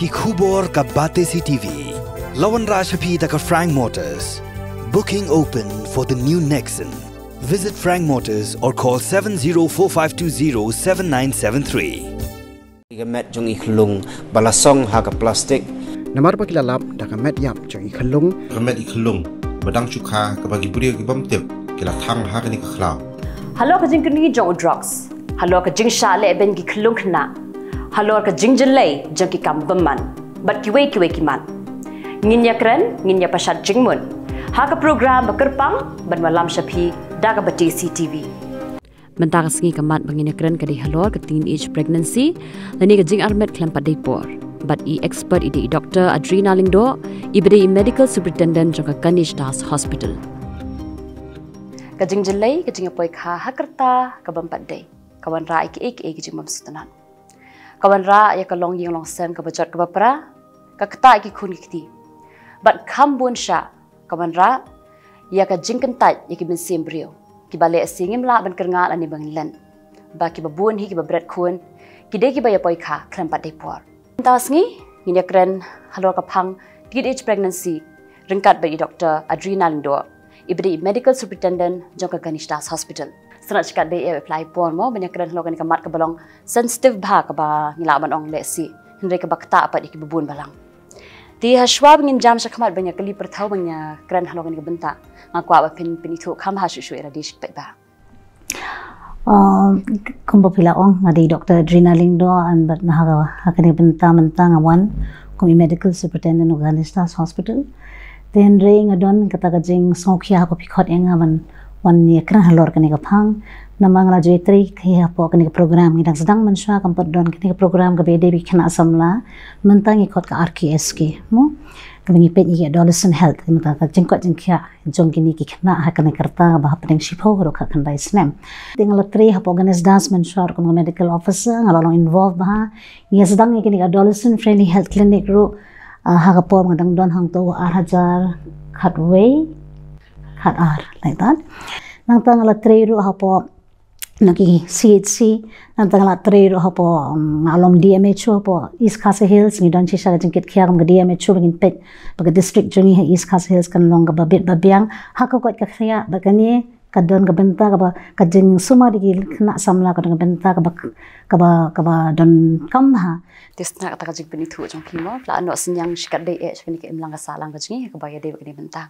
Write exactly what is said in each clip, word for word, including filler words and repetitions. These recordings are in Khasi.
Ki khubor ka Batesi T V. La wanrah sha phi da ka Frank Motors. Booking open for the new Nexon. Visit Frank Motors or call seven zero four five two zero seven nine seven three. Ka met jong i khyllung ba la song ha ka plastik. Namar ba ki la lap da ka met ïap jong i khyllung. Ka met i khyllung ba dang shu kha kaba ki briew ki bym tip ki la thang ha kane ka khlaw. Halor ka jingkyrni jong u drugs, halor ka jingshah lehbeiñ ki khyllung khynnah, halor ka jingjyllei jong ki kam bymman bad kiwei kiwei ki mat, ngin ïakren, ngin ïapashat jingmut ha ka program Ba Kyrpang ban wallam sha phi da ka Batesi T V. Mynta ka sngi ka mat ba ngin ïakren ka dei halor ka teenage pregnancy lane ka jingarmet khlem pat dei por. Bad i expert i dei i Doctor Adrina Lyngdoh, iba dei i Medical Superintendent jong ka Ganesh Das Hospital. Ka jingjyllei, ka jingïapoikha ha ka rta ka bym pat dei, ka wanrah ïa kiei kiei ki jingbymsngewtynnat. Ka wanrah ïa ka longïing longsem kaba jot kaba pra, ka ktah ïa ki khun ki kti. Bad kham bun shah, ka wanrah ïa ka jingkyntait ïa ki mynsiem briew, kiba lehse ngim lah ban kyrngah lane ban leh. Ba kiba bun hi kiba bret khun ki dei kiba ïapoikha khlem pat dei por. Mynta ka sngi ngin ïakren halor ka phang teenage pregnancy ryngkat bad i Doctor Adrina Lyngdoh, iba dei i Medical Superintendent jong ka Ganesh Das Hospital. Sngewbha shikatdei eh, phi la ai por mo ban ïakren halor kane ka mat kaba long sensitive bha, kaba ngi lah ban ong lehse, hynrei kaba ktah pat ïa kiba bun balang. Te hashwa ba ngin jam shakhmat ban ïakylli pyrthuh ban ïakren halor kane ka bynta, nga kwah ba phin pynithuh kham bha shuh shuh ïa lade shi paidbah. Ah, kumba phi la ong, nga dei Doctor Adrina Lyngdoh, and bad ha ka, ha kane ka bynta mynta nga wan kum i Medical Superintendent of Ganesh Das Hospital. Te hynrei nga don kata ka jingsngewkhia ha ka phi khot ïa nga ban wan ïakren halor kane ka phang. Namar nga la ju ïatrei hi hapoh kane ka program, ngi dang sdang mynshuwa, kam pat don kane ka program kaba ïadei bad ki khynnah samla. Mynta ngi khot ka R K S K, mo? Kaba ngi peit ïa ki adolescent health, mynta ka jingkoit jingkhiah jong kine ki khynnah ha kane ka rta kaba hapdeng shiphew haduh khatkhyndai snem. Te nga la trei hapoh Ganesh Das mynshuwa ruh kum ka medical officer, nga la long involved bha. Ngi sdang ïa kine ki adolescent friendly health clinic ruh, ah, ha ka por nga dang don hangto ar hajar khatwei, khatar, like that. Nangta nga la trei ruh hapoh na ki C H C, nangta nga la trei ruh hapoh, um, nga long D M H O hapoh East Khasi Hills, ngi don shisha ka jingkit khia kum ka D M H O ba ngin peit ba ka district jong ngi ha East Khasi Hills kan long kaba bit ba biang ha ka koit ka khiah. Bad kane ka don ka bynta kaba ka jingsumar ïa ki khynnah samla ka don ka bynta kaba, kaba, kaba donkam bha. Te sngewbha kata ka jingpynithuh jong phi mo, la noh synñiang shikatdei eh sha kane ka imlang ka sahlang ka jong ngi kaba ïadei bad kane ka bynta.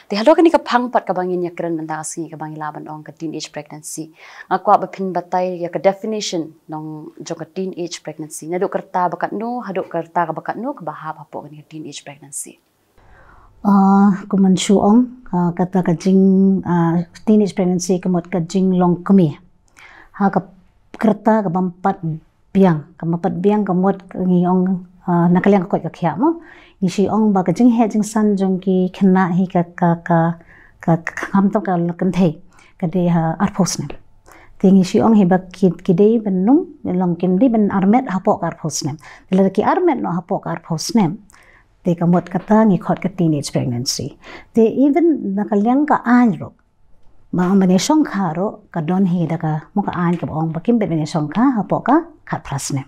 Te halor kane ka phang pat kaba ngin ïakren mynta ka sngi kaba ngi lah ban ong ka teenage pregnancy, nga kwah ba phin batai ïa ka definition nong jong ka teenage pregnancy. Naduh ka rta ba katno haduh ka rta kaba katno kaba hap hapoh kane ka teenage pregnancy? Ah, kumba nga shu ong, ah, kata ka jing, ah, teenage pregnancy ka mut ka jinglong kmie. Ha ka rta ka bym pat biang, ka bym pat biang ka mut ngi ong, ah, na ka liang ka koit ka khiah mo, ngi shu ong ba ka jingheh jingsan jong ki khynnah hi ka, ka, ka, ka, ka khamtam ka kynthei ka dei ha arphew snem. Te ngi shu ong hi ba ki, ki dei ban ym, long kim dei ban armet hapoh ka arphew snem. Te lada ki armet noh hapoh ka arphew snem, te ka mut kata ngi khot ka teenage pregnancy. Te even na ka liang ka aiñ ruh, ba ong ban ïashongkha ruh ka don hi da ka, mo, ka aiñ kaba ong ba kim bit ban ïashongkha hapoh ka khatphra snem.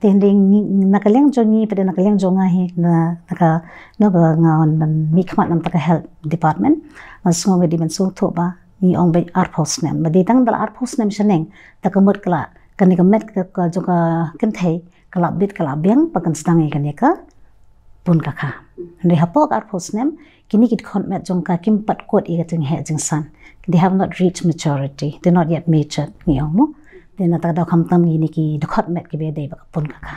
Te hynrei ngi, na ka liang jong ngi, pat na ka liang jong nga hi, na, na ka, no, ba nga wan ban mihkhmat na ka bynta ka health department, nga sngew ngi dei ban sngewthuh ba ngi ong ba arphew snem. Ba dei tang da la arphew snem shaneng, te ka mut ka la, kane ka met ka, ka jong ka kynthei ka la bit ka la biang ba kan sdang ïa kane ka bun ka kha. Hynrei hapoh ka arphew snem, kine ki dkhot met jong ka kim pat kut ïa ka jingheh jingsan. They have not reached maturity. They're not yet matured, ngi ong mo. Te na kata ka daw khamtam kine ki dkhot met kiba ïadei bad ka bun ka kha.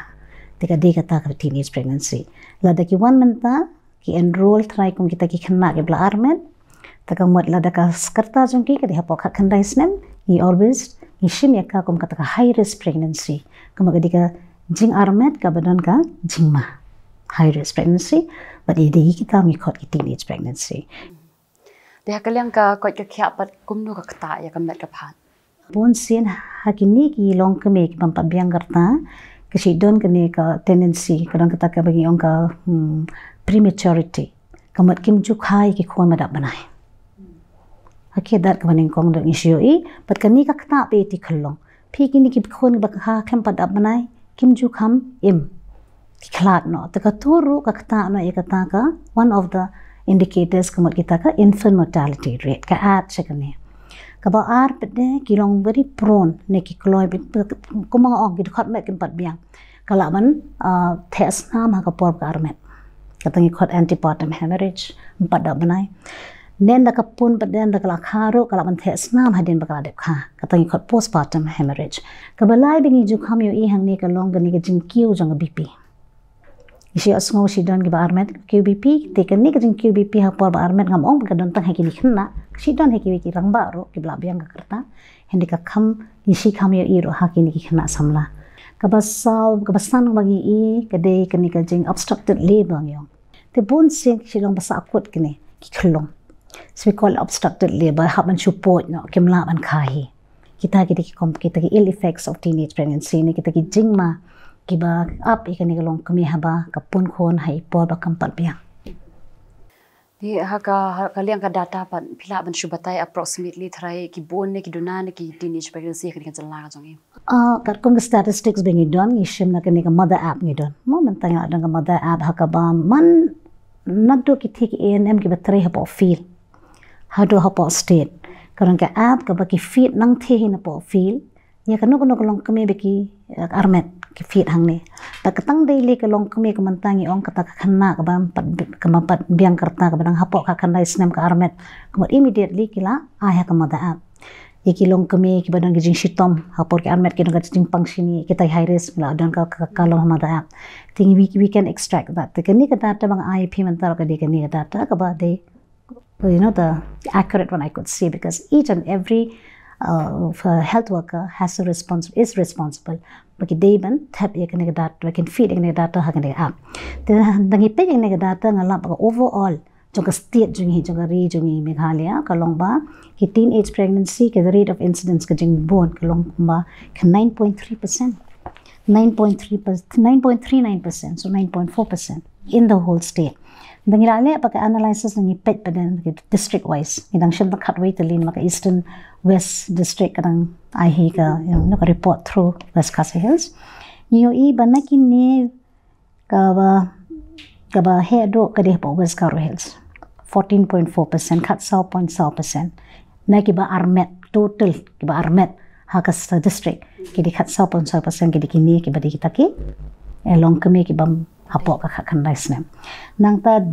Te ka dei kata ka teenage pregnancy. Lada ki wan mynta, ki enroll trai kum kita ki khynnah kiba la armet, te ka mut lada ka rta jong ki ka dei hapoh khatkhyndai snem, ngi always, ngi shim ïa ka kum kata ka high risk pregnancy. Ka mut ka dei ka jingarmet kaba don ka jingma. High risk pregnancy, bad ïa dei kita ngi khot ki teenage pregnancy. Te ha ka liang ka koit ka khiah pat kumno ka ktah ïa ka met ka phad? Bun sien ha kine ki longkmie ki bym pat biang ka rta, ka shu don kane ka tendency, ka don kata kaba ngi ong ka, hmm, prematurity. Ka mut kim ju kha ïa ki khun ba dap bnai. Ha ki dak kaba nyngkong dang ngi shu ïohi, bad kane ka ktah pat ïa ki khyllung. Phi, kine ki khun ba kha khlem pat dap bnai, kim ju kham im. ki khlad noh. Te ka tur ruh ka ktah noh ïa kata ka, one of the indicators ka mut kita ka infant mortality rate, ka add sha kane. Kaba ar pat de ki long very prone ne ki kloi bit, kumba nga ong ki dkhot met kim pat biang. Ka lah ban, ah, theh snam ha ka por ba ka armet. Kata ngi khot antepartum hemorrhage, ym pat da bnai. Nen da ka pun pat de, da ka la kha ruh ka lah ban theh snam hadien ba ka la dep kha. Kata ngi khot postpartum hemorrhage. Kaba lai ba ngi ju kham ïohi hangne ka long kane ka jingkiew jong ka B P. Ngi shu ïohsngew shi don kiba armet kiew B P, te kane ka jingkiew B P ha por ba armet ngam ong ba ka don tang ha kine ki khynnah, shi don ha kiwei ki rangbah ruh kiba la biang ka rta. Hynrei ka kham, ngi shu kham ïohi ruh ha kine ki khynnah samla. Kaba saw, kaba san ba ngi ïohi ka dei kane ka jing obstructed labour ngi ong. Te bun sien ki shu long ba sah kut kine ki khyllung. So we call obstructed labour, hap ban shu poid noh, kim lah ban kha hi. Kita ki dei ki kom, kita ki ill effects of teenage pregnancy ne kita ki jingma kiba ap ïa kane ka longkmie haba ka pun khun ha i por ba kam pat biang. Te ha ka, ha ka liang ka data pat phi lah ban shu batai approximately tharai ki bun ne ki duna ne ki teenage pregnancy ha kane ka jylla ka jong ngi? Ah, katkum ka statistics ba ngi don, ngi shim na kane ka mother app ngi don. Mo, mynta ngi la don ka mother app ha kaba man naduh ki thik A N M kiba trei hapoh field haduh hapoh state. Ka don ka app kaba ki feed nangthie hi napoh field. Ïa kano kano ka longkmie ba ki, eh, armet ki feed hangne. Bad ka tang dei lei ka longkmie ka mynta ngi ong kata ka khynnah kaba pat, kaba pat biang ka rta kaba dang hapoh ka khyndai snem ka armet. Ka mut immediately ki la ai ha ka mother app. Ïa ki longkmie kiba don ki jingshitom ha por ki armet ki don ka jingpang shini, kita ki high risk, la don ka, ka, ka long ha mother app. Te we, we can extract that. Te kane ka data ba nga ai ïa phi mynta ka dei kane ka data kaba dei, you know, the accurate one I could say, because each and every, uh, health worker has a respons-, is responsible. Ba ki dei ban thep ïa kane ka data, ba kin feed ïa kane ka data ha kane ka app. Te da ngi peit ïa kane ka data nga lap ba ka overall jong ka state jong ngi, jong ka ri jong ngi Meghalaya, ka long ba ki teenage pregnancy, ka rate of incidence ka jingbun ka long ba ka nine point three percent. Nine point three percent, nine point three nine percent, so nine point four percent in the whole state. Da ngi la leh pat ka analysis, da ngi peit pat da district wise. Ngi dang shim da khatwei tylli namar ka Eastern West District ka dang ai hi ka, you know, ka report through West Khasi Hills. Ngi ïohi ba na kine kaba, kaba heh duh ka dei hapoh West Garo Hills. Fourteen point four percent, khatsaw point saw percent. Na kiba armet, total kiba armet ha ka sa district ki dei khatsaw point saw percent, ki dei kine kiba dei kita ki, eh, longkmie kiba hapoh ka khatkhyndai snem. Nangta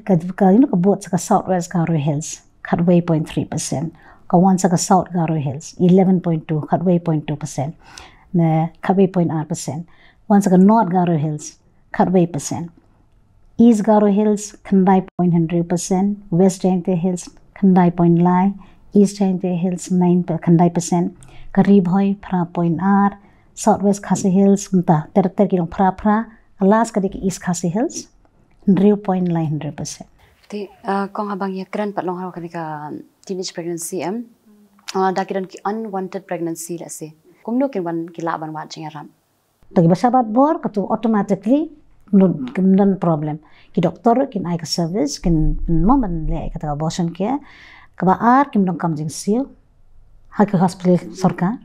ka, ka, you know, ka bud sa ka South West Garo Hills, khatwei point three percent. Ka wan sa ka South Garo Hills, eleven point two, khatwei point two percent. Ne khatwei point ar percent. Wan sa ka North Garo Hills, khatwei percent. East Garo Hills, khyndai point hynriew percent. West Jaintia Hills, khyndai point lai. East Jaintia Hills, nine per-, khyndai percent. Ka Ri Bhoi, phra point ar. South West Khasi Hills, mynta ter ter ki long phra phra. Ka last ka dei ka East Khasi Hills, hynriew point lai hynriew percent. Te, ah, kong, haba ngi ïakren pat long ha kane ka teenage pregnancy em, ah, da ki don ki unwanted pregnancy lehse, kumno kin wan, ki lah ban wad jingïarap? Da kiba shah bat bor, katu automatically nud, kin don problem. Ki doktor kin ai ka service, kin, mo, ban leh kata ka abortion care. Kaba ar, kim don kam jingsiew ha ki hospital sorkar.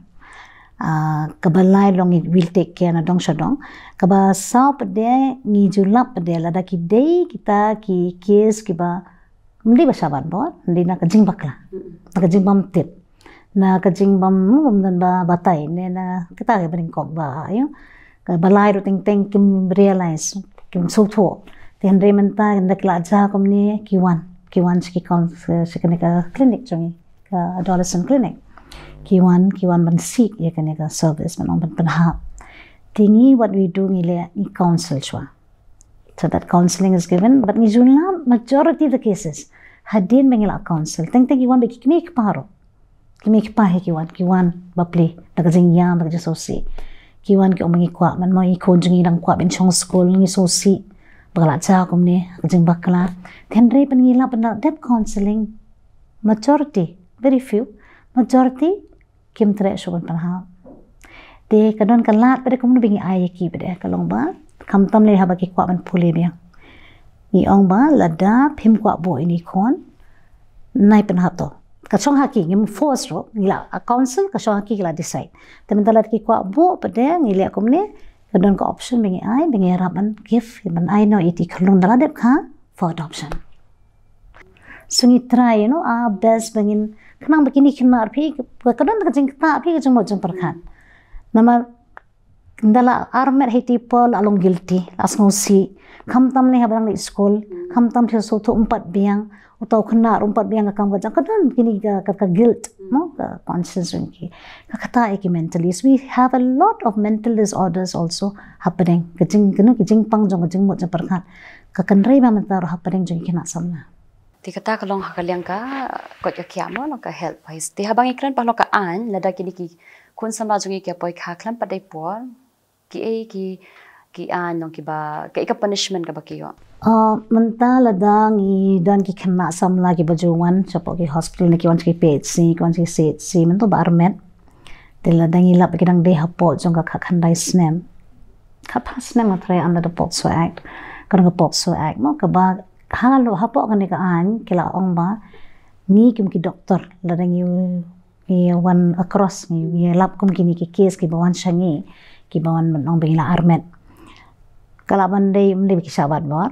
Ah, kaba lai long ngi will take care na dong sha dong. Kaba saw pat de ngi ju lap pat de lada ki dei kita ki case kiba ym dei ba shah bat bor, ym dei na ka jingbakla, na ka jingbym tip, na ka jingbym, ym don ba batai, ne na kita kiba nyngkong ba, you know, kaba lai ruh teng teng kim realize, kim sngewthuh. Te hynrei mynta ynda ki la jia kumne ki wan, ki wan sha ki coun-, sha kane ka clinic jong ngi, ka adolescent clinic. Ki wan, ki wan ban seek ïa kane ka service, ban ong ban pynhap. Te ngi, what we do, ngi leh, ngi counsel shuwa. So that counseling is given, but ngi ju lap majority of the cases hadien ba ngi la counsel, teng teng ki wan ba ki kmie kpa ruh. Kmie kpa hi ki wan, ki wan ba plie da ka jingïam, da ka jingsngewsih. Ki wan ki ong ba ngi kwah ban, mo, i khun jong ngi dang kwah ban shong skul, ngi sngewsih ba ka la jia kumne, ka jingbakla. Te hynrei pat ngi lap ban da dep counseling, majority, very few, majority kim treh shuh ban pynhap. Te ka don ka lad pat de kumno ba ngi ai ïa ki pat de, ka long ba khamtam lei haba ki kwah ban pule biang, ngi ong ba lada phim kwah buh ïa i khun, nai pynhap to. Ka shong ha ki, ngim force ruh, ngi la counsel, ka shong ha ki, ki la decide. Te mynta lada ki kwah buh pat de, ngi leh kumne, Ba don ka option ba ngi ai, ba ngi ïarap ban give, ban ai noh ïa i khyllung da la dep kha for adoption. So ngi try, you know, our best ba ngin khnang ba kine ki khynnah phi, ka don ka jingktah phi ka jingmut jingpyrkhat. Namar da la armet ha i por la long guilty, la sngewsih. Khamtam ne haba dang leit skul, khamtam te sngewthuh ym pat biang, uta u khynnah ym pat biang ka kam ka jong, ka don kine ka, ka, ka guilt, no, ka conscience jong ki. Ka ktah ïa ki mentally. So we have a lot of mental disorders also hapdeng ka jing, kano ki jingpang jong ka jingmut jingpyrkhat. Ka kynrei ba mynta ruh hapdeng jong ki khynnah samla. Te kata ka long ha ka liang ka koit ka khiah mo, long ka health wise. Te haba ngi kren pat long ka aiñ, lada kine ki khun samla jong ngi ki poi kha khlem pat dei por, kiei ki, ki aiñ long kiba, kiei ka punishment kaba ki ïoh? Ah, mynta lada ngi don ki khynnah samla kiba ju wan shapoh ki hospital ne ki wan sha ki P H C, ki wan sha ki C H C, mynta ba armet. Te lada ngi lap ki dang dei hapoh jong ka khatkhyndai snem, khatphra snem nga tharai under the POCSO Act, ka dang ka POCSO Act mo, kaba ha lo hapoh kane ka aiñ ki la ong ba ngi kum ki doktor, lada ngi ngi wan across, ngi, ngi lap kum kine ki case kiba wan sha ngi, kiba wan ban ong ba ngi la armet, ka lah ban dei, ym dei ba ki shah bat bor.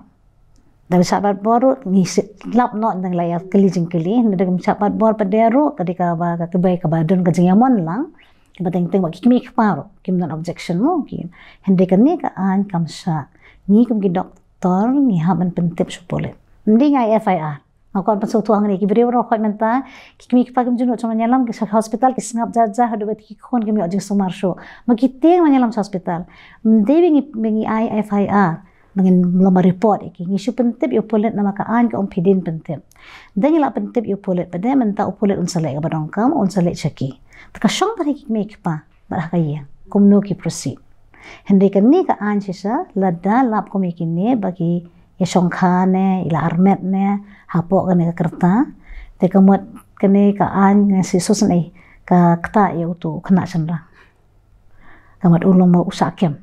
Da ba shah bat bor ruh ngi shu lap noh, dang la ïa kylli jingkylli. Hynrei da ba shah bat bor pat de ruh ka dei kaba, ka, kaba, kaba don ka jingïamon lang. Kaba teng teng ba ki kmie ki kpa ruh kim don objection mo ki. Hynrei kane ka aiñ kam shah. Ngi kum ki doktor ngi hap ban pyntip sha u pulit. Ym dei ngi ai F I R. Nga kwah ban pynsngewthuh hangne, ki briew ruh khoit mynta, ki kmie ki kpa kim ju nud shuh ban ïalam ki sha hospital, ki sngap jar jar haduh ba ki khun kim ïoh jingsumar shuh. Ma ki tieng ban ïalam sha hospital. Ym dei ba ngi, ba ngi ai F I R, ba ngin long ba report ïa ki. Ngi shu pyntip ïa u pulit namar ka aiñ ka ong phi dei ban pyntip. Da ngi la pyntip ïa u pulit pat de, mynta u pulit un sa leh kaba donkam, un sa leit sha ki. Te ka shong pat ha ki kmie ki kpa bad ha ka ïing kumno ki proceed. Hynrei kane ka aiñ shisha, lada lap kum ïa kine ba ki ïa shongkha ne, ïa la armet ne hapoh kane ka rta, te ka mut kane ka aiñ ngan shu sngewsih, ka ktah ïa uto u khynnah shynrang. Ka mut u long ba u shah kem.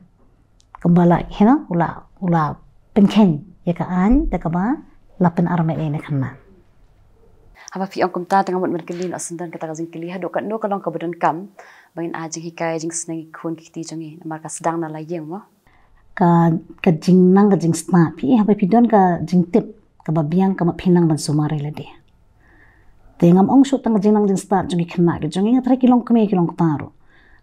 Kumba la, you know, u la, u la pynkheiñ ïa ka aiñ da kaba la pynarmet ïa kane ka khynnah. Haba phi ong kumta, te nga mut ban kylli noh shen don kata ka jingkylli, haduh katno ka long kaba donkam ba ngin ai jinghikai jingsneng ïa ki khun ki kti jong ngi, namar ka sdang na la ïing mo? Ka, ka jingnang ka jingstad phi, haba phi don ka jingtip kaba biang, ka mut phi nang ban sumar ïa lade. Te ngam ong shuh tang ka jingnang jingstad jong ki khynnah ki jong ngi, nga tharai ki longkmie ki longkpa ruh.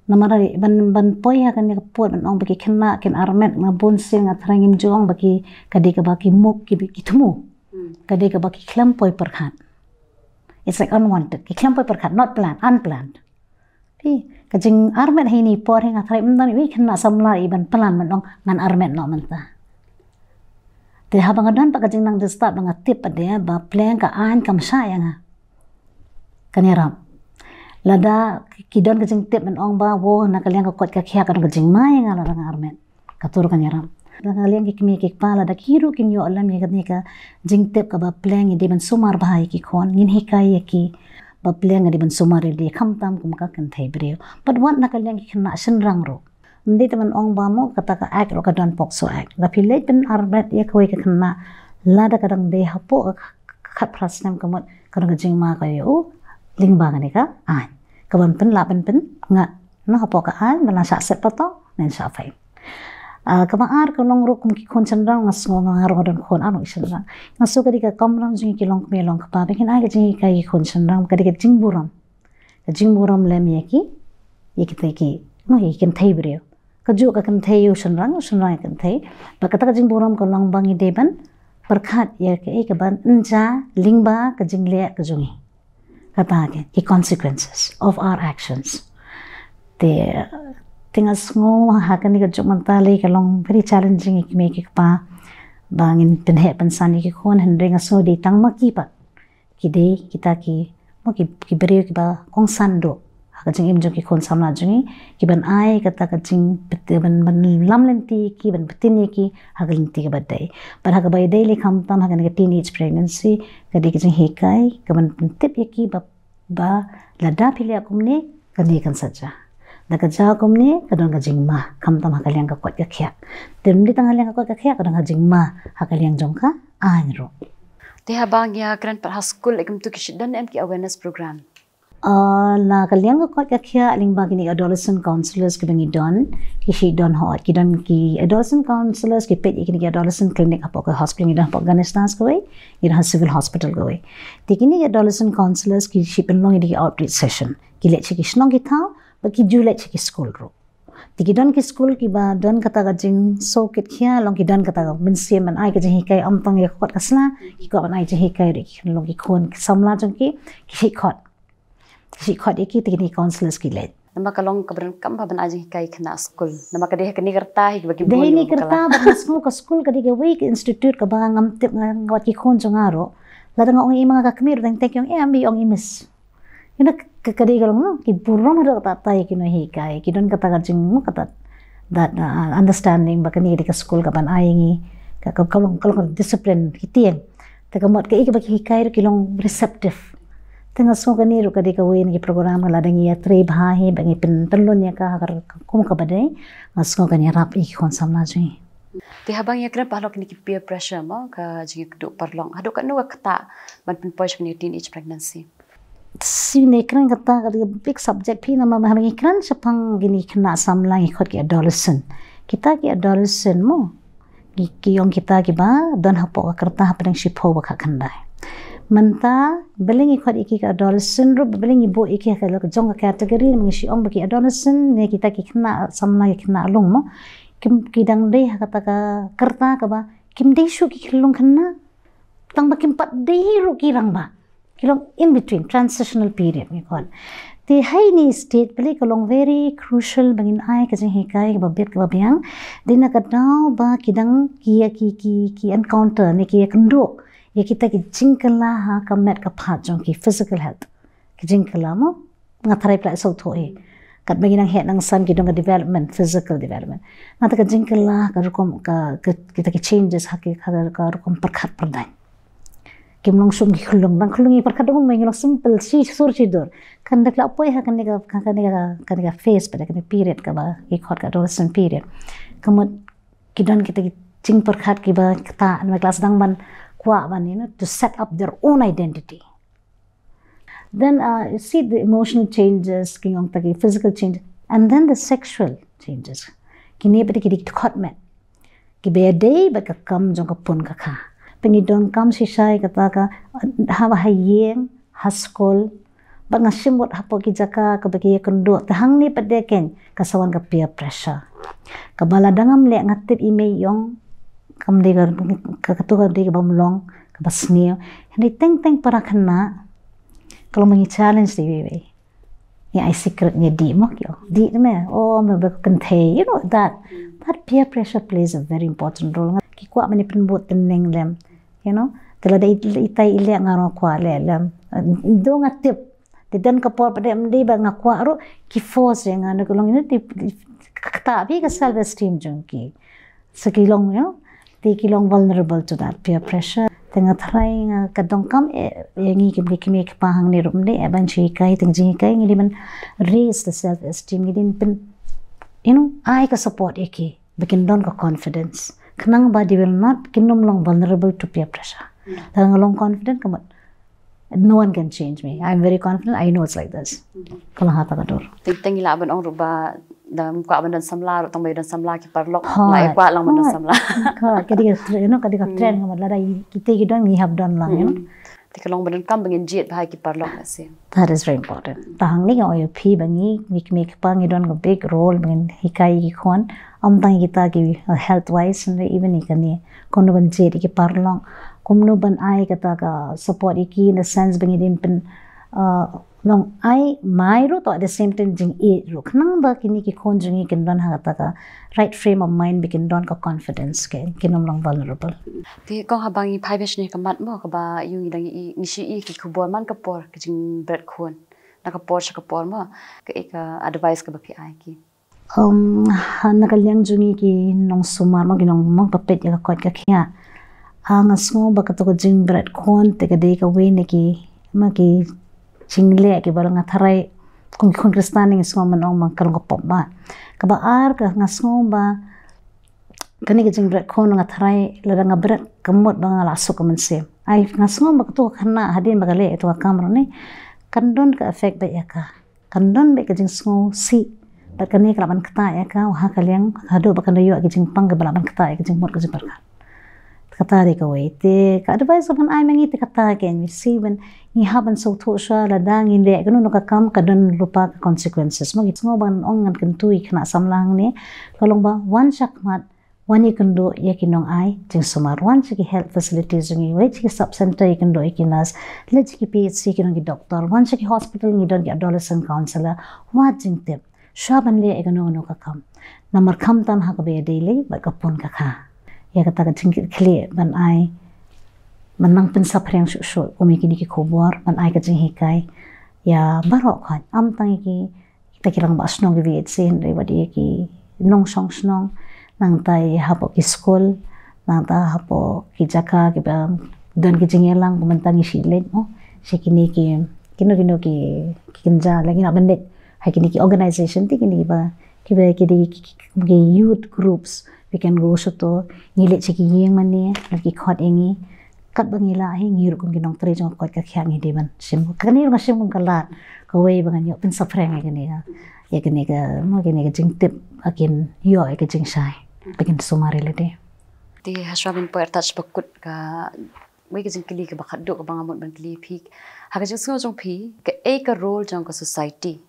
Namar ban, ban poi ha kane ka pud ban ong ba ki khynnah kin armet, nga bun sien nga tharai ngim ju ong ba ki, ka dei kaba ki muk ki, ki thmu. Ka dei kaba ki khlem poi pyrkhat. It's like unwanted. Ki khlem poi pyrkhat, not planned, unplanned. Phi, ka jingarmet ha ine i por hi nga tharai ym don iwei i khynnah samla i ban plan ban ong ngan armet noh mynta. Te haba nga don pat ka jingnang jingstad ba nga tip pat de ba pleng ka aiñ kam shah ïa nga, kan ïarap. Lada ki don ka jingtip ban ong ba, wo, na ka liang ka koit ka khiah ka don ka jingma ïa nga lada nga armet, kato ruh kan ïarap. Na ka liang ki kmie ki kpa, lada ki ruh kin ïoh lem ïa kane ka jingtip kaba pleng ïa dei ban sumar bha ïa ki khun, ngin hikai ïa ki ba pleng ïa dei ban sumar ïa lade, khamtam kum ka kynthei briew. Bad wat na ka liang ki khynnah shynrang ruh. Ym dei tang ban ong ba mo kata ka act ruh ka don, POCSO Act. Lada phi leit pynarmet ïa kawei ka khynnah, lada ka dang dei hapoh ka khatphra snem ka mut ka don ka jingma ka ïa u lyngba kane ka aiñ. Ka ban pynlah ban pyn, nga, na hapoh ka aiñ, ba la shah set patong, ne shah fine. Ah, kaba ar ka long ruh kum ki khun shynrang, nga sngew nga ruh nga don khun ar, long ki shynrang. Nga sngew ka dei ka kamram jong ngi ki longkmie longkpa ba ngin ai ka jinghikai ïa ki khun shynrang, ka dei ka jingburom. Ka jingburom lem ïa ki, ïa kita ki, mo, ïa ki kynthei briew. Kajuh ka kynthei ïa u shynrang, u shynrang ïa ka kynthei. Bad kata ka jingburom ka long ba ngi dei ban pyrkhat ïa kaei kaban ym jia lyngba ka jingleh ka jong ngi. Kata ka, ki consequences of our actions. Te, te nga sngew ha kane ka juk mynta lei ka long very challenging ïa ki kmie ki kpa ba ngin pynheh pynsan ïa ki khun, hynrei nga sngew dei tang ma ki pat ki dei kita ki, mo, ki, ki briew kiba kongsan duh ha ka jingim jong ki khun samla jong ngi, kiban ai kata ka jing, ban, ban lam lynti ïa ki, ban btin ïa ki ha ka lynti kaba dei. Bad ha kaba ïadei lei khamtam ha kane ka teenage pregnancy, ka dei ka jinghikai kaban pyntip ïa ki ba, ba lada phi leh kumne, kane kan sa jia. Da ka jia kumne, ka don ka jingma, khamtam ha ka liang ka koit ka khiah. Te ym dei tang ha liang ka koit ka khiah, ka don ka jingma ha ka liang jong ka aiñ ruh. Te haba ngi ïa kren pat ha skul, eh, kumtu ki shu don em ki awareness program? Uh, na ka liang ka koit ka khiah lyngba kine ki adolescent counselors kiba ngi don, ki shu don hooid, ki don ki adolescent counselors, ki peit ïa kine ki adolescent clinic hapoh ka hospital, ngi don hapoh Ganesh Das kawei, ngi don ha Civil Hospital kawei. Te kine ki adolescent counselors ki shu pynlong ïa ki outreach session, ki leit sha ki shnong ki thaw, bad ki ju leit sha ki skul ruh. Te ki don ki skul kiba don kata ka jingsngewkit khia, long ki don kata ka mynsiem ban ai ka jinghikai, ym tang ïa ka kot ka sla, ki kwah ban ai jinghikai ruh ki, long ki khun ki samla jong ki, ki shu khot. Ki shu khot ïa ki, te kine counselors ki leit. Namar ka long kaba donkam bha ban ai jinghikai khynnah skul. Namar ka dei ha kane ka rta hi kaba ki bun. Dei ha kane ka rta, bad nga sngew ka skul ka dei kawei ka institute kaba ngam tip, nga, nga wad ki khun jong nga ruh. Lada nga ong ïa i ma nga ka kmie ruh, dang tip ki ong, eh, ym ong i miss. Ïa na ka, ka dei ka long, no, ki burom haduh katta katta ïa ki nonghikai, ki don kata ka jing, no, kata that, uh, understanding ba kane ka dei ka skul kaban ai ïa ngi ka, ka, ka long, ka long discipline ki tieng. Te ka mut kaei kaba ki hikai ruh ki long receptive. Te nga sngew kane ruh ka dei kawei na ki program ka lada ngi ïatrei bha hi, ba ngi pyntyllun ïa ka ha ka kum kaba dei, nga sngew kan ïarap ïa ki khun samla jong ngi. Te haba ngi ïakren bha halor kine ki peer pressure mo, ka jingïakynduh paralok, haduh katno ka ktah ban pynpoi sha kane ka teenage pregnancy? Shisien kren kata ka dei ka big subject phi, namar haba ngi kren shaphang kine ki khynnah samla ngi khot ki adolescent. Kita ki adolescent mo, ki, ki ong kita kiba don hapoh ka rta hapdeng shiphew bad khatkhyndai. Mynta balei ngi khot ïa ki ka adolescent ruh, balei ngi buh ïa ki ha ka jong ka category, ngi shu ong ba ki adolescent ne kita ki khynnah samla, ki khynnah lung mo, kim, ki dang dei ha kata ka rta kaba kim dei shuh ki khyllung khynnah, tang ba kim pat dei ruh ki rangbah. Ki long in between, transitional period ngi khot. Te ha ine i stage balei ka long very crucial ba ngin ai ka jinghikai kaba bit kaba biang. Dei na ka daw ba ki dang ki ïa ki, ki, ki encounter ne ki ïakynduh ïa kita ki jingkylla ha ka met ka phad jong ki, physical health. Ki jingkylla mo, nga tharai phi la sngewthuh hi. Katba ngi nang heh nang san ki don ka development, physical development. Nangta ka jingkylla, ka rukom, ka, ka, kita ki changes ha ki, ha ka rukom pyrkhat pyrdaiñ. Kim long shuh ki khyllung, dang khyllung ïa pyrkhat dang, ngi long simple, shi sur shi dur. Kan da la poi ha kane ka, ka, kane ka, kane ka phase, bad kane period kaba ngi khot ka adolescent period. Ka mut ki don kita ki jingpyrkhat kiba ktah, namar ki la sdang ban kwah ban, you know, to set up their own identity. Then, uh, you see the emotional changes, ki ong ta ki physical changes, and then the sexual changes. Kine pat ki dei ki dkhot met kiba ïadei bad ka kam jong ka pun ka kha. Pyndonkam shisha ïa kata ka, haba ha ïing, ha skul, bad nga shim bad hapoh ki jaka kaba ki ïakynduh, te hangne pat de keiñ ka sa wan ka peer pressure. Kaba lada ngam leh nga tip i mei i ong, kam dei ka, ka, katu ka dei kaba mlong, kaba sniew. Hynrei teng teng para khynnah ka long ba ngi challenge da iwei iwei. Ngi ai secret, ngi dih mo, ki ong, dih me, oh me ba kynthei, you know, that, that peer pressure plays a very important role. Ki kwah ban ïa pynbud tneng lem, you know. Te lada i, itai i leh, nga ruh kwah leh lem. Dei nga tip, te don ka por pat de ym dei ba nga kwah ruh, ki force ïa nga, na ka long, you know, te ktah bha ka self esteem jong ki. So ki long, you know, te ki long vulnerable to that peer pressure. Te nga tharai nga, ka donkam eh ïa ngi kum ki kmie ki kpa hangne ruh, ym dei eh ban shu hikai, tang jinghikai, ngi dei ban raise the self esteem, ngi dei ban pyn, you know, ai ka support ïa ki ba kin don ka confidence, khnang ba they will not, kin ym long vulnerable to peer pressure. Lada nga long confident, ka mut, no one can change me. I'm very confident. I know it's like this. Ka long ha kata ka dur. Teng teng ngi lah ban ong ruh ba lada kwah ban don samla ruh, tang ba don samla ki paralok, hooid, lah ïa kwah lang ban don samla. Ka, ka dei ka trend, you know, ka dei ka trend, ka mut lada kita ki don, ngi hap don lang, you know. Te ka long ba donkam ba ngin jied bha ïa ki paralok, na shisien. That is very important. Te hangne nga ong ïa phi ba ngi, ngi kmie ki kpa ngi don ka big role ba ngin hikai ïa ki khun. Ym tang ïa kita ki, uh, health wise, hynrei even ïa kane, kumno ban jied ïa ki paralok, kumno ban ai kata ka support ïa ki, in the sense ba ngi dei ban pyn, uh, long ai mai ruh, to at the same time jingïeit ruh, khnang ba kine ki khun jong ngi kin don ha kata ka right frame of mind, ba kin don ka confidence, kin, kin ym long vulnerable. Te kong, haba ngi phai beit sha kane ka mat mo, kaba ïoh ngi dang ïohi, ngi shu ïohi ki khubor man ka por ka jingbret khun. Na ka por sha ka por mo, kaei ka advice kaba phi ai ki? Um, ha, na ka liang jong ngi ki nongsumar mo, ki nong mo ba peit ïa ka koit ka khiah, ah, nga sngew ba katu ka jingbret khun te ka dei kawei na ki, ma ki jingleh kiba nga tharai kum ki khun Khristan ngi sngew mynno ba ka long ka pop ba. Kaba ar ka, nga sngew ba kane ka jingbret khun nga tharai lada nga bret ka mut ba nga la suk ka mynsiem. Ai, nga sngew ba katu ka khynnah hadien ba ka leh ïa katu ka kam ruh ne, kan don ka effect bad ïa ka. Kan don bad ka jingsngewsih. Bad kane ka lah ban ktah ïa ka, ha ka liang, haduh ba kan da ïoh ki jingpang kiba lah ban ktah ïa ka jingmut ka jingpyrkhat. Kata dei kawei te, ka advice ban ai ma ngi te kata ka, ngi shu ban, ngi hap ban sngewthuh shuwa lada ngi leh kano kano ka kam ka don lypa ka consequences. Mo ngi sngew ban ong ngan kyntu ïa ki khynnah samla hangne, ka long ba wan shakhmat, wan ïakynduh ïa ki nongai jingsumar, wan sha ki health facilities jong ngi, wan sha ki sub center ïakynduh ïa ki nurse, leit sha ki P H C ki nong ki doctor, wan sha ki hospital ngi don ki adolescent counselor, wad jingtip. Shuwa ban leh ïa kano kano ka kam. Namar khamtam ha kaba ïadei lei bad ka pun ka kha. Ïa kata ka jingkitkhlieh ban ai, ban nang pynsaphriang shuh shuh kum ïa kine ki khubor, ban ai ka jinghikai ïa baroh khoit, ym tang ïa ki, kita ki rangbah shnong ki V H C, hynrei wat ïa ki nongshong shnong, nangta ïa hapoh ki skul, nangta hapoh ki jaka kiba don ki jingïalang, kumta ngi shu leit mo sha kine ki, kino kino ki, ki kynja, lane ngi lah ban leit ha kine ki organization te kine kiba, kiba ki dei ki, ki, ki youth groups, we can go shuh to, ngi leit sha ki ïing mane lane ki khot ïa ngi, katba ngi lah hi, ngi ruh kum ki nongtrei jong ka koit ka khiah ngi dei ban shim. Kane ruh nga shim kum ka lad kawei ba ngan ïoh pynsaphriang ïa kane ka, ïa kane ka, mo, kane ka jingtip, ba kin ïoh ïa ka jingshai, ba kin sumar ïa lade. Te hashwa ban poi artat sha ba kut, kawei ka jingkylli kaba khatduh kaba nga mut ban kylli phi, ha ka jingsngew jong phi, kaei ka role jong ka society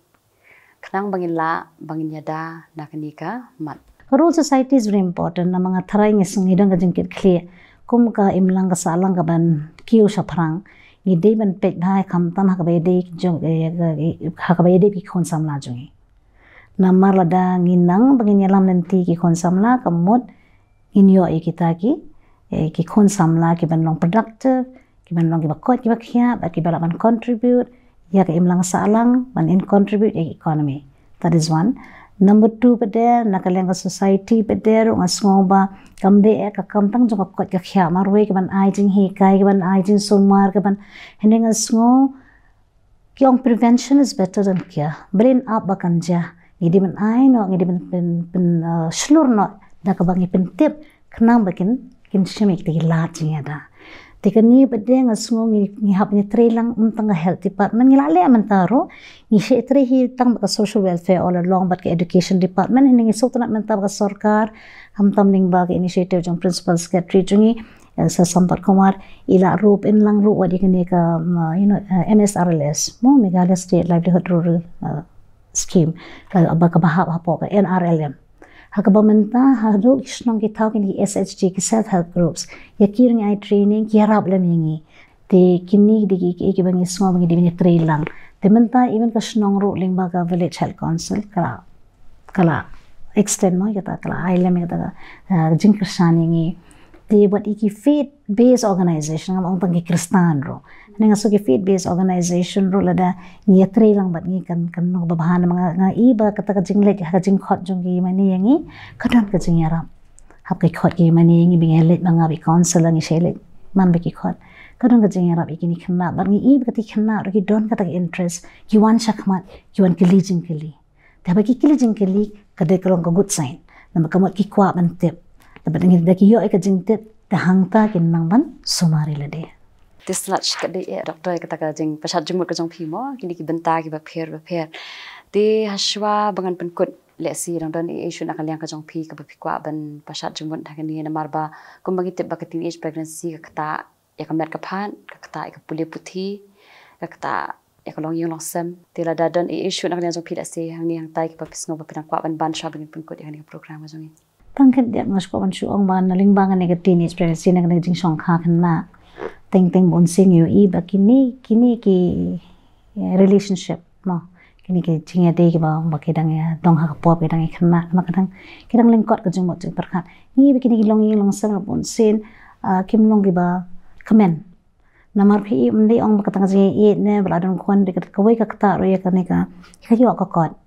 khnang ba ngin lah, ba ngin ïada na kane ka mat? Ka role society is very important, namar nga tharai ngi sngew ngi don ka jingkitkhlieh kum ka imlang ka sahlang kaban kiew shaphrang. Ngi dei ban peit bha khamtam ha kaba ïadei jong, eh, ha kaba ïadei ki khun samla jong ngi. Namar lada ngi nang ba ngin ïalam lynti ki khun samla, ka mut ngin ïoh ïa kita ki, eh, ki khun samla kiban long productive, kiban long kiba koit kiba khiah, bad kiba lah ban contribute ïa ka imlang sahlang, ban in contribute ïa ka economy. That is one. Number two pat de, na ka liang ka society pat de ruh nga sngew ba kam dei ïa ka kam tang jong ka koit ka khiah, marwei kiban ai jinghikai, kiban ai jingsumar, kiban, hynrei nga sngew ki ong prevention is better than cure. Balei ap ba kan jia. Ngi dei ban ai noh, ngi dei ban pyn, pyn, uh, shlur noh da kaba ngi pyntip khnang ba kin, kin shim ïa kita ki lad jingïada. Te kane pat de nga sngew ngi, ngi hap ngi trei lang, ym tang ka health department, ngi la leh mynta ruh, ngi shait trei hi tang bad ka social welfare all along, bad ka education department, hynrei ngi sngewtynnat mynta ba ka sorkar, khamtam lyngba ka initiative jong principal secretary jong ngi, eh, Sir Sampath Kumar, i la ruh pynlang ruh wat ïa kane ka, um, uh, you know, uh, M S R L S, mo, Meghalaya State Livelihood Rural, uh, Scheme, ka, ba, kaba hap hapoh ka N R L M. Ha kaba mynta, haduh ki shnong ki thaw kine ki S H G, ki self help groups, ïa ki ruh ngi ai training, ki ïarap lem ïa ngi. Te kine dei ki, ki, kiba ngi sngew ba ngi dei ban trei lang. Te mynta even ka shnong ruh lyngba ka Village Health Council, ka la, ka la extend mo, kata ka la ai lem ïa kata ka, uh, jingkyrshan ïa ngi. Te wat ïa ki faith based organization, ngam ong tang ki Khristan ruh. Hynrei nga sngew ki faith based organization ruh lada ngi ïatrei lang bad ngi kan, kan long kaba bha, namar nga, nga i ba kata ka jingleit ha ka jingkhot jong ki mane ïa ngi, ka don ka jingïarap. Hap ki khot ki mane ïa ngi ba ngi leit, ba nga ba council ngi shait leit man ba ki khot. Ka don ka jingïarap ïa kine ki khynnah, bad ngi i ba kata ki khynnah ruh ki don kata ka interest, ki wan shakhmat, ki wan kylli jingkylli. Te haba ki kylli jingkylli, ka dei ka long ka good sign. Namar ka mut ki kwah ban tip. Te bad ngi da ki ïoh ïa ka jingtip, te hangta kin nang ban sumar ïa lade. Te sngewbha ka dei, eh, doctor, ïa kata ka jingpashat jingmut ka jong phi mo, kine ki bynta kiba pher bapher. Te hashwa ba ngan pynkut, lehse dang don ei ei shuh na ka liang ka jong phi kaba phi kwah ban pashat jingmut ha kane, namar ba kumba ngi tip ba ka teenage pregnancy ka ktah ïa ka met ka phad, ka ktah ïa ka pule puthi, ka ktah ïa ka longïing longsem. Te lada don ei ei shuh na ka liang jong phi, lehse hangne hangtai kiba phi sngew ba phi dang kwah ban ban shwa ba ngin pynkut ïa kane ka program ka jong ngi. Tang khyndiat nga shu kwah ban shu ong ba na lyngba kane ka teenage pregnancy, na kane ka jingshongkha khynnah, teng teng bun sien ngi ïohi ba kine, kine ki, eh, relationship, mo, kine ki jingïadei kiba, ba ki dang ïa dong ha ka por ba ki dang ïa khynnah, namar ka dang, ki dang lyngkot ka jingmut jingpyrkhat. Ngi ba kine ki longïing longsem bun sien, ah, kim long kiba kmen. Namar phi, ym dei ong ba kata ka jingïeit ne ba la don khun, dei kata kawei ka ktah ruh ïa kane ka, ka ïoh ka kot.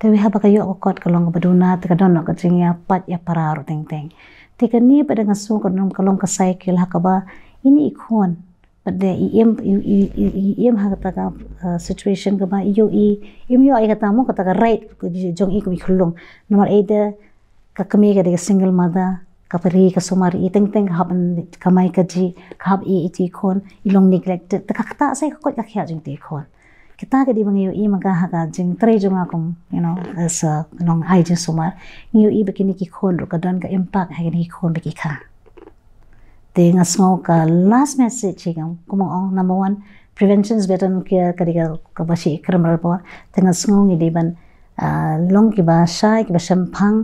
Te wei haba ka ïoh ka kot ka long kaba duna, te ka don noh ka jingïapait ïapra ruh teng teng. Te kane pat de nga sngew ka don, ka long ka cycle ha kaba ine i khun pat de i im, i, i, i, i im ha kata ka, uh, situation kaba i ïoh i, im ïoh i kata mo kata ka right jong i kum i khyllung. Namar either ka kmie ka dei ka single mother, ka pyrshah ka sumar ïa i teng teng, ka hap ban kamai kajih, ka hap ïa i, i khun, i long neglected, te ka ktah sa ïa ka koit ka khiah jong i khun. Kata ka dei ba ngi ïohi mynta ha ka jingtrei jong nga kum, you know, as a nong ai jingsumar. Ngi ïohi ba kine ki khun ruh ka don ka impact ha kine ki khun ba ki kha. Te nga sngew ka last message hi ka, kum ong, number one, prevention is better than cure, ka dei ka, kaba shi kren mar por. Te nga sngew ngi dei ban, ah, long kiba shai, kiba shemphang,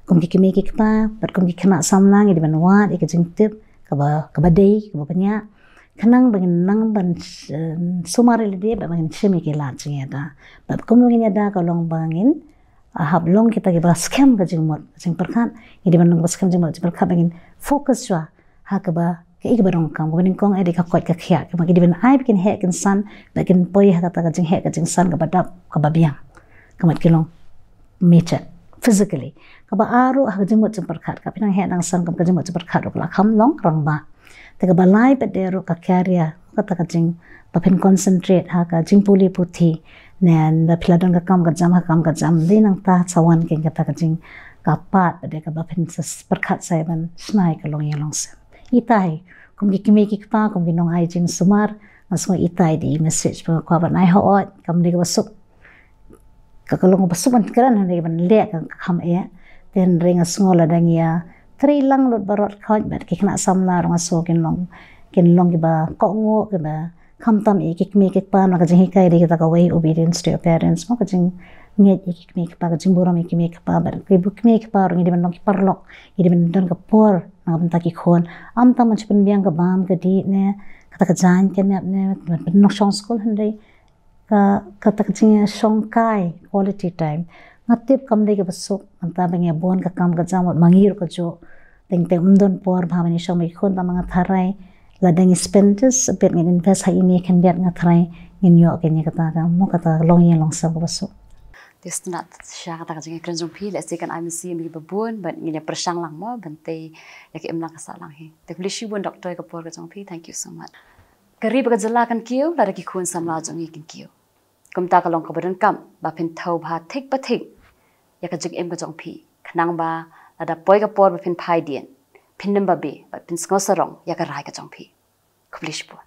kum ki kmie ki kpa, bad kum ki khynnah samla ngi dei ban wad ïa ka jingtip kaba, kaba dei, kaba bniah. Khnang ba ngin nang ban, eh, sumar ïa lade, bad ba ngin shim ïa ki lad jingïada. Bad kum ba ngin ïada ka long ba ngin, ah, hap long kita kiba skhem ka jingmut jingpyrkhat, ngi dei ban long kiba skhem jingmut jingpyrkhat, ba ngin focus shuwa ha kaba, kaei kaba donkam, kaba nyngkong eh dei ka koit ka khiah, kaba ki dei ban ai ba kin heh kin san, ba kin poi ha kata ka jingheh ka jingsan kaba dap kaba biang. Ka mut ki long mature physically. Kaba ar ruh ha ka jingmut jingpyrkhat, ka phin nang heh nang san kum ka jingmut jingpyrkhat ruh ka la kham long rangbah. Te kaba lai pat de ruh ka career, kata ka jing, ba phin concentrate ha ka jingpule puthi, ne ba phi la don ka kam ka jam ha ka kam ka jam, dei nangta sa wan kein kata ka jing, ka part pat de kaba phin sa pyrkhat sa ïa ban shna ïa ka longïing longsem. Ita hi, kum ki kmie ki kpa, kum ki nong ai jingsumar, nga sngew ita hi dei i message ba nga kwah ban ai hok, kam dei kaba suk, ka, ka long kaba suk ban kren, hynrei ban leh ka, ka kham eh. Te hynrei nga sngew lada ngi ïa trei lang lut baroh khoit, bad ki khynnah samla ruh nga sngew kin long, kin long kiba kohnguh, kiba khamtam ïa ki kmie ki kpa, na ka jinghikai dei kata ka way, obedience to your parents, mo, ka jingngeit ïa ki kmie ki kpa, ka jingburom ïa ki kmie ki kpa, bad ki bu-, kmie ki kpa ruh ngi dei ban long ki paralok, ngi dei ban don ka por na ka bynta ki khun. Ym tang ban shu pynbiang ka bam ka dih ne kata ka jaiñ ka nep ne ban pynlong shong skul, hynrei ka, kata ka jingshongkai, quality time. Nga tip kam dei kaba suk, mynta ba ngi ïa bun ka kam ka jam, wat ma ngi ruh kajuh. Teng teng ym don por bha ban ïashong bad ki khun, tang ba nga tharai lada ngi spend just a bit, ngin invest ha ine khyndiat, nga tharai ngin ïoh kein ïa kata ka, mo, kata ka longïing longsem kaba suk. Te sngewtynnat sha kata ka jingkren jong phi, lehse kan ai mynsiem ïa kiba bun, bad ngin ïa pyrshang lang, mo, ban tei ïa ka imlang ka sahlang hi. Te khublei shibun Doctor ïa ka por ka jong phi. Thank you so much. Ka ri bad ka jylla kan kiew lada ki khun samla jong ngi kin kiew. Kumta ka long kaba donkam ba phin thew bha thik pa thik ïa ka jingim ka jong phi, khnang ba lada poi ka por ba phin phai dien, phin nym babe bad phin sngewsarong ïa ka rai ka jong phi. Khublei shibun.